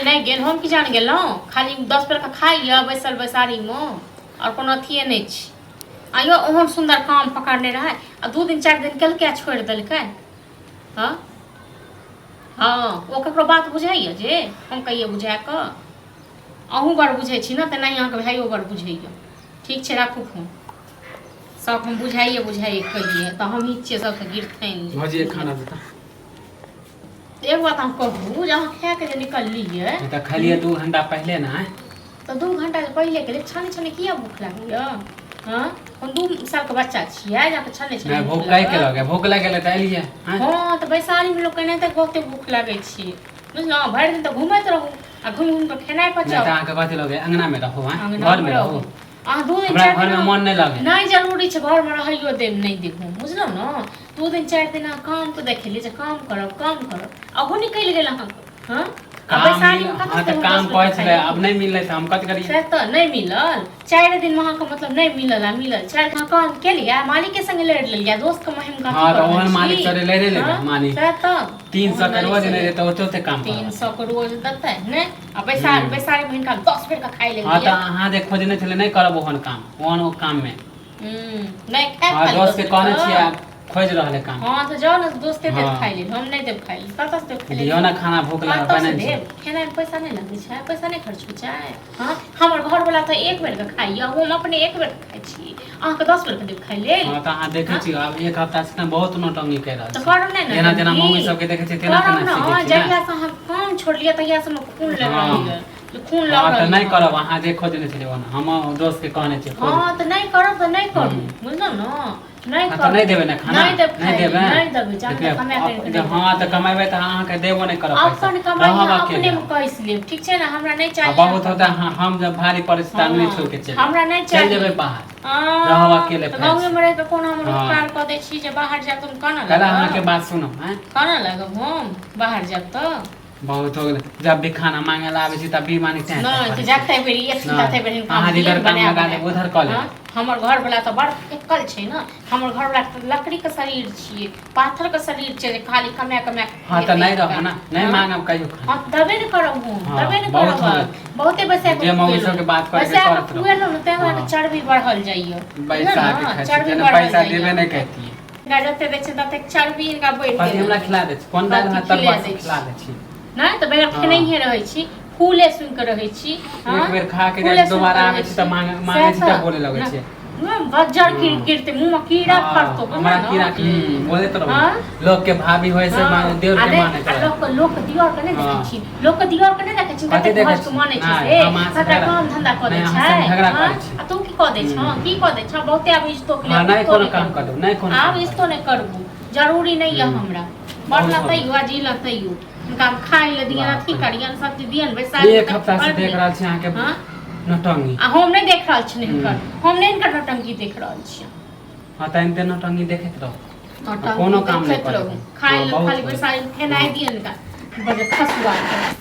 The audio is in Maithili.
गेल नहि गेल हम की जान गेलहुँ। खाली 10 बेर के खाइए बैसल बैसारीमे, आओर कोनो अथिए नहि छै। आइयो ओहन सुन्दर काम पकड़ने रहै आ 2 दिन 4 दिन केलकै आ छोड़ि देलकै। हँ हँ, ओ ककरो बात बुझैए जे हम कहिए बुझा कऽ? अहूँ बड़ बुझै छी ने, तेनाही अहाँके भाइयो बड़ बुझैए। ठीक छै, राखू फोन। सब हम बुझाइए बुझाइए कहिए तऽ हमही छियै सबसँ गिरथनि। भौजी, खाना देता। एक बात हम कहू जे अहाँ खाए के जे निकललियै। तऽ खलियै 2 घंटा पहिले ने। तऽ 2 घंटा जे पहिले के छने छने किया भूख लागैया? हँ, हम 2 सालके बच्चा छियै जाके छने छने नहि भूख काहे के लगे? भूख लागि गेलै तऽ एलियै। हँ, तऽ बैसारीमे लोक एनाहिते बहुते भूख लागै छै, बुझलहुँ? भरि दिन तऽ घूमैत रहू आ घुमि घुमि कऽ खेनाइ नहि पचाउ। तऽ अहाँके कथी लगे? अङ्गनामे रहू? हँ, अङ्गनामे घरमे रहू। रहू। अहाँ 2 दिन हमरा 4 दिन घरमे मन नहि लगे। नहि जरूरी छै घरमे रहैयो देब नहि देब हम, बुझलहुँ ने? 2 दिन 4 दिन अहाँ काम तऽ देखेलियै जे काम करब काम करब, अहू निकलि गेल अहाँके। हँ, आ काम बैसारीमे मिल- कतऽ हँ, से तऽ हम काम 10 कहै रुपैआ छलै, खाइ? आब नहि मिललै तऽ हम कथी करियै? से तऽ नहि मिलल 4 दिनमे अहाँके, मतलब नहि मिलल आ मिलल 4 दिन काम केलियै, मालिके संगे लड़ि लेलियै, दोस्तके महिम कथी हँ, तऽ कऽ रहल ओहन मालिक छी? सरे लड़ि लेबै। हँ, मालिक सएह तऽ 300 ओहन के मालिक रोज से नहि देतै, ओते ओते काम तीन करब। सौ के रोज देतै नहि आ बैसारी बैसारी मे हिनका 10 बेर के खाइ लेल हँ, तऽ दिअ। अहाँ जे खोजने छलै, नहि करब ओहन काम, ओहन ओ काममे। नहि खायब हँ, खाली दोस्त के 10 बेर कहने के। छियै, आब खोजि रहल है काम। हँ, तऽ जाउ ने, दोस्ते देत खाइ लेल, हम नहि देब खाइ लेल। कतऽ से देब खाइ लेल? दियौ ने खाना, भूख लागल। कतऽ से बनै छै। देब? खेनाइमे पैसा नहि लगै छै? पैसा नहि खर्च होइ छै? हँ, हमर घरवला तऽ 1 बेर के खाइया, हम अपने 1 बेर के खाइ छी, अहाँके 10 बेर के देब खाइ लेल? हँ, तऽ अहाँ देखै छी आब 1 हफ्ता से तऽ बहुत नौटंकी करि रहल तऽ छी। करब नहि ने जेना जेना नौटंकी? मम्मी सबके देखै छियै तेना करब तेना ने। सीखै छी ने। जहिया से अहाँ काम छोड़लियै तहिया से हमरा खून लागि रहल यऽ, जे खून लग हँ, तऽ रहल नहि यऽ। करब, अहाँ जे खोजने छलियै ओहन हम दोस्तके कहने छियै खोज। हँ, तऽ नहि करब तऽ नहि करू, बुझलहुँ ने? नहि हँ, तऽ करू। नहि देबै ने खाना? नहि देब नहि खाइ लेल, देबै? नहि देबै, जान देखियौ, तऽ कमा करि कऽ जे नहि। हँ, तऽ कमेबै तऽ अहाँके देबो नहि करब पैसा। अपन कमाइ रहब अहाँ अकेले। अपनेमे कसि लेब, ठीक छै ने? हमरा नहि आ चाही बहुत अहाँके। होता, हाँ, हम जब भारी पड़ै छै तऽ अंगने छोड़ि के चलि हमरा नहि चलि चाही। जेबै बाहर, रहब अकेले। तऽ फेर गाँवेमे से। रहि कऽ कोनो हमर हँ। उपकार कऽ दै छी जे बाहर जायब तऽ हम कानऽ काल्हि अहाँके लागब? बात सुनब आँय? कानऽ लागब हम बाहर जायब तऽ? बहुत हो गेलै, जब भी खाना मांगे ला आबै छी तब भी माने तें नहि करै तऽ छी। जते बेर एथिन नहि, तते बेर हिनका अहाँ हम जिधर दियनि काम बना लगा बना देब उधर कऽ लेब। हँ, हमर घरवला तऽ बड़ एकल छै ने, हमर घरवला तऽ लकड़ीके शरीर छियै, पाथरके शरीर छै जे खाली कमा कमा कऽ हँ, तऽ खुएतै नहि हिनका। रहू ने, नहि हँ? मांगब कहियो खाना। हँ, देबे नहि करब हम। हँ, देबे नहि बहुत करब। हो गेल। बहुते बैसा कऽ जे मौगी खुएलहुँ। सबके बात करैके बैसा कऽ करैत रहू। खुएलहुँ ने, ताहि दुआरे हँ। चर्बी बढ़ल जाइए, बुझलहुँ बैसा के ने? खाइ छी चर्बी जेना बढ़ल पैसा जाइए। देबे नहि करतियै। हिनका जते दै छियै तते चर्बी हिनका बढ़ि कथी हमरा गेल। खिला दै छी? कोन दालि कथी भात तरुआ खिला सब दै खिला छी? दै छी? नहि तऽ बगैर हँ। खेनैहे रहै छी, फूले सुनि कऽ रहै छी। हँ? एक बेर खा के फूले जाइ छी, सुनि दोबारा कऽ आबै रहै छी तऽ छी। मांगै सएह छी तऽ बोले लगै ने। छै। मुँह बज्जर हँ। गिरते, मुँहमे कीड़ा फड़तो, हमरा बुझलहुँ कीड़ा ने? बोलैत रहू। हँ? लोक के भाभी होइ से हँ। देवर आ के नहि, मानैत आ रहै। लोक लोक दियर के नहि देखै हँ। छी, लोक दियर के नहि देखै छी कथी कतेक देखै भज के छी? मानै छै नहि, से हम अहाँ से सबटा झगड़ा- काम धंधा कऽ दै नहि, अहाँ छै। संग झगड़ा हँ? करै छी। आ तू की कऽ दै छह? की कऽ दै छह? बहुते आब इज्जतो के हँ, लेल नहि इज्जतो कोनो नहि काम करबू। करब, नहि कोनो आब काम इज्जतो नहि करबू, जरूरी नहि यऽ हमरा। मरला बहुत तैयो आ जीला तैयो हुनका हम खाय लए दियनि, बाप अथी रे। करियनि, सब चीज दियनि, बैसारी 1 हफ्ता से देख रहल छी अहाँके हँ? नौटंकी। आ हम नहि देख रहल छियनि हिनकर, हम नहि हिनकर नौटंकी देख रहल छियनि। हँ, तऽ एनते नौटंकी देखैत रहू। नौटंकी कोनो काम नहि देखैत करैत रहू। रहू। खाय हँ, लए बहुत खाली हो गेल। बैसारी खेनाइ दियनि हिनका बड़ खसुआ के।